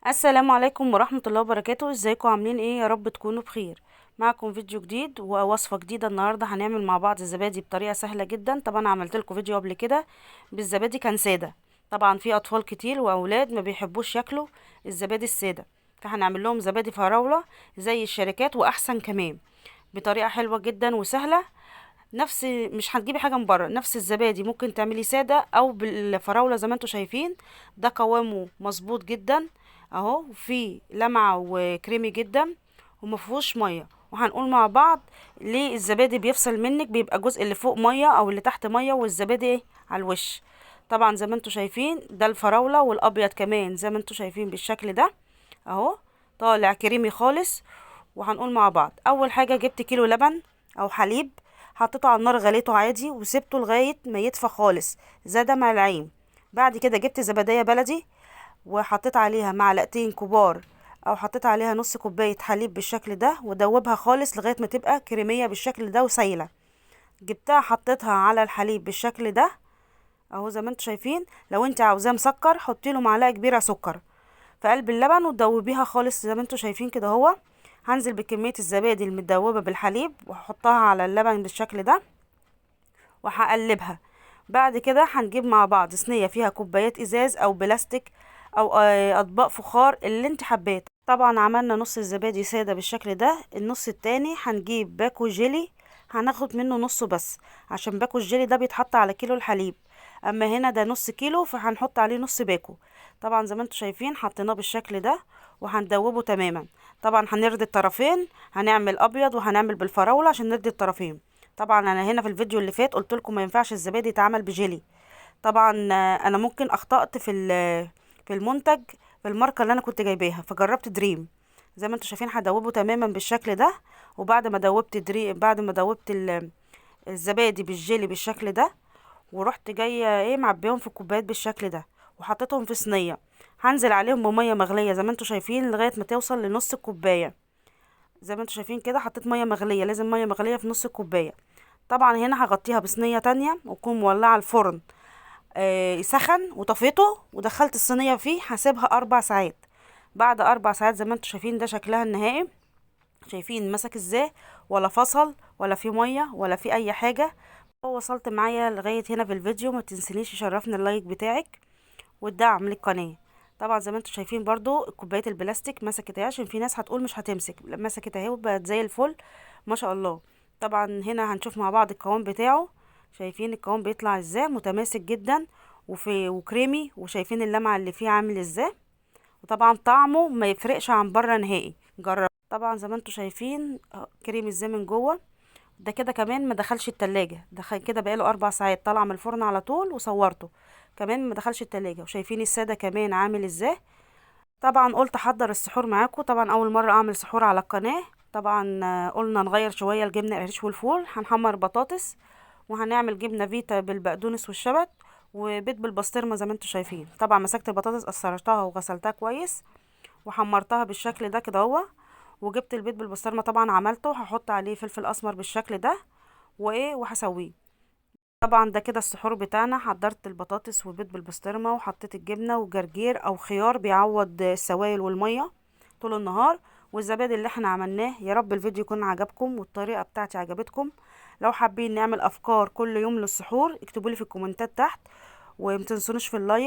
السلام عليكم ورحمة الله وبركاته. ازيكم عاملين ايه؟ يا رب تكونوا بخير. معكم فيديو جديد ووصفة جديدة. النهاردة هنعمل مع بعض الزبادي بطريقة سهلة جدا. طبعا عملت لكم فيديو قبل كده بالزبادي كان سادة. طبعا في اطفال كتير واولاد ما بيحبوش ياكلوا الزبادي السادة، فهنعمل لهم زبادي فراولة زي الشركات واحسن كمان، بطريقة حلوة جدا وسهلة. نفس مش هتجيبي حاجة من بره، نفس الزبادي ممكن تعملي ساده او بالفراوله زي ما انتم شايفين. ده قوامه مظبوط جدا اهو، فيه لمعة وكريمي جدا ومفيهوش مية. وهنقول مع بعض ليه الزبادي بيفصل منك، بيبقى الجزء اللي فوق مية او اللي تحت مية والزبادي على الوش. طبعا زي ما انتم شايفين ده الفراوله والابيض كمان زي ما انتم شايفين بالشكل ده اهو، طالع كريمي خالص. وهنقول مع بعض. اول حاجة جبت كيلو لبن او حليب، حطيته على النار غليته عادي وسبته لغاية ما يدفى خالص زي دمع العين. بعد كده جبت زبديه بلدي وحطيت عليها معلقتين كبار او حطيت عليها نص كوباية حليب بالشكل ده، ودوبها خالص لغاية ما تبقى كريميه بالشكل ده وسايله. جبتها حطيتها على الحليب بالشكل ده اهو زي ما انتم شايفين. لو انت عاوزاه مسكر حطي له معلقه كبيرة سكر في قلب اللبن وتدوبيها خالص زي ما انتم شايفين كده اهو. هنزل بكمية الزبادي المدوبه بالحليب واحطها على اللبن بالشكل ده وهقلبها. بعد كده هنجيب مع بعض صينية فيها كوبايات ازاز او بلاستيك او اطباق فخار اللي انت حباه. طبعا عملنا نص الزبادي ساده بالشكل ده، النص التاني هنجيب باكو جيلي، هناخد منه نصه بس عشان باكو الجيلي ده بيتحط على كيلو الحليب، اما هنا ده نص كيلو فهنحط عليه نص باكو. طبعا زي ما انتم شايفين حطيناه بالشكل ده وهندوبه تماما. طبعا هنرضي الطرفين، هنعمل ابيض وهنعمل بالفراوله عشان نرضي الطرفين. طبعا انا هنا في الفيديو اللي فات قلت لكم ما ينفعش الزبادي يتعمل بجيلي. طبعا انا ممكن اخطأت في المنتج في الماركة اللي انا كنت جايباها، فجربت دريم. زي ما انتم شايفين هدوبه تماما بالشكل ده. وبعد ما دوبت دريم، بعد ما دوبت الزبادي بالجيلي بالشكل ده، ورحت جاية ايه معبيهم في الكوبايات بالشكل ده وحطيتهم في صينية. هنزل عليهم بميه مغليه زي ما انتم شايفين لغاية ما توصل لنص الكوباية. زي ما انتم شايفين كده حطيت مية مغليه، لازم مية مغليه في نص الكوباية. طبعا هنا هغطيها بصينيه تانية واكون مولعه الفرن يسخن، وطفيته ودخلت الصينية فيه. هسيبها 4 ساعات. بعد 4 ساعات زي ما انتم شايفين ده شكلها النهائي. شايفين مسك ازاي، ولا فصل ولا في مية ولا في اي حاجة. وصلت معايا لغاية هنا في الفيديو، ما تنسينيش يشرفني ال like بتاعك والدعم للقناة. طبعا زي ما انتم شايفين برضو كوباية البلاستيك مسكت اهي، عشان في ناس هتقول مش هتمسك، مسكت اهي وبقت زي الفل ما شاء الله. طبعا هنا هنشوف مع بعض القوام بتاعه. شايفين القوام بيطلع ازاي، متماسك جدا وكريمي، وشايفين اللمعة اللي فيه عامل ازاي. وطبعا طعمه ما يفرقش عن بره نهائي، جرب. طبعا زي ما انتم شايفين كريمي ازاي من جوه. ده كده كمان ما دخلش التلاجة، دخل كده بقاله 4 ساعات طالع من الفرن على طول وصورته، كمان ما دخلش التلاجة. وشايفين السادة كمان عامل ازاي. طبعا قلت احضر السحور معاكم، طبعا اول مرة اعمل سحور على القناة. طبعا قلنا نغير شوية الجبنة القريش والفول، هنحمر بطاطس وهنعمل جبنه فيتا بالبقدونس والشبت وبيض بالبسطرمه زي ما انتم شايفين. طبعا مسكت البطاطس قشرتها وغسلتها كويس وحمرتها بالشكل ده كده اهو، وجبت البيض بالبسطرمه طبعا عملته، هحط عليه فلفل اسمر بالشكل ده وايه وهسويه. طبعا ده كده السحور بتاعنا. حضرت البطاطس والبيض بالبسطرمه وحطيت الجبنة وجرجير او خيار بيعوض السوائل والمية طول النهار، والزبادي اللي احنا عملناه. يا رب الفيديو يكون عجبكم والطريقة بتاعتي عجبتكم. لو حابين نعمل افكار كل يوم للسحور اكتبولي في الكومنتات تحت، ومتنسونيش في ال like.